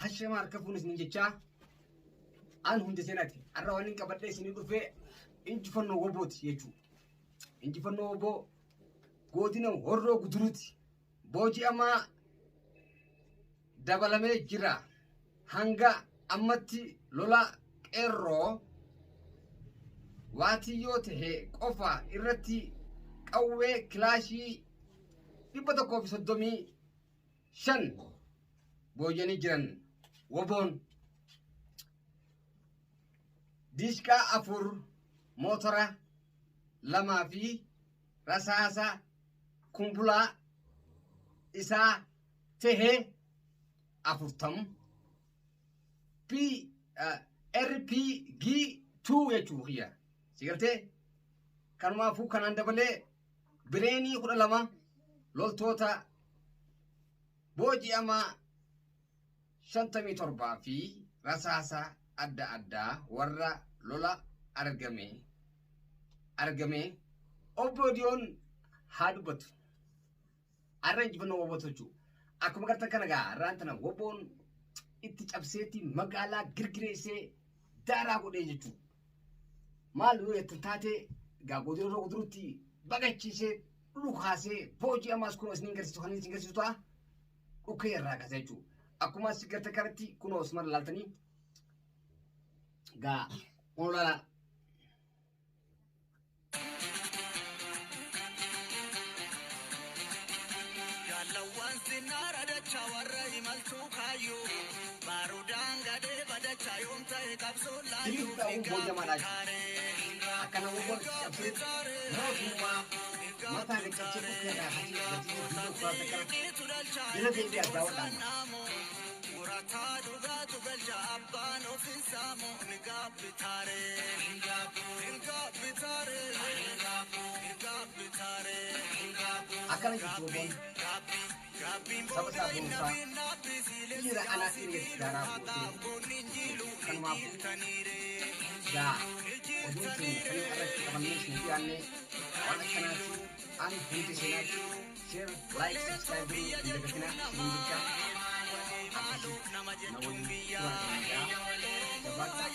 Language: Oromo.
Hashama harka fuun isin jechaa an hundi seenaati. Har'a waan hin qabadhee isinii dhufee injifannoo wobooti jechuudha. Injifannoo woboo godina Horroo Guduruuti. Booji'amaa dabalamee jira. Hanga ammatti lola qeerroo waatiyyoo tahe qofa irratti qawwee kilaashii 135 booji'anii jiran woboon. Diishqaa 4, mootora 2 fi rasaasa kumbulaa isaa tahe 40 P RPG 2 jechuu kiyya. Si galtee? Kanumaafuu kanaan dabalee bireenii 12 loltoota booji'amaa 57 fi rasaasa adda addaa warra lola argame argame obbo Diyoon haa dubbatu. Har'a injifannoo wobootu jechuudha. Akkuma gartan kana gaa har'aan tana woboon itti cabseetti magaalaa girgireessee daaraa godhee jechuudha. Maal yoo jettan taate gaa godina irra gudurutti baqachiisee dhukaasee booji'amaas kunoo isin garsiisu kan isin garsiisu ta'a dhukee irraa kaasee jechuudha. Akkuma as gartan kanatti kunoo osuma laaltanii gaa kunoo laalaa. Jaalawwan sinnaara dachaa warra imaltuu kaayyoo baarudaan gadhee badachaa yoom ta'e qabsoo laayyoo. Diriirtaa uun booji'amaadhaa jechuudha. Akkana woboon itti cabsee mootummaa mataa gad cabsee dhukkee irraa kaasee garsiisee duuba uffata kana jala deebi'aa daawwadhaa amma. Murataa dhugaatu galcha abbaan of hin saamu ni gaabbitaare. Hin gaabbitaare. Hin gaabbitaare. Akkana jirtu woboon saba isaa boonsaa dhiira anaa dhiira daaraa gootee kanumaafuu gaa oduun keenya kan irratti qabannee isin dhiyaanne waan akkanaati. An hundi seenaati. Share, like, subscribe godhuu hin dagatinaa isiniin jecha akkasitti na waliin turaa isiniin jaa. Jabaadhaa.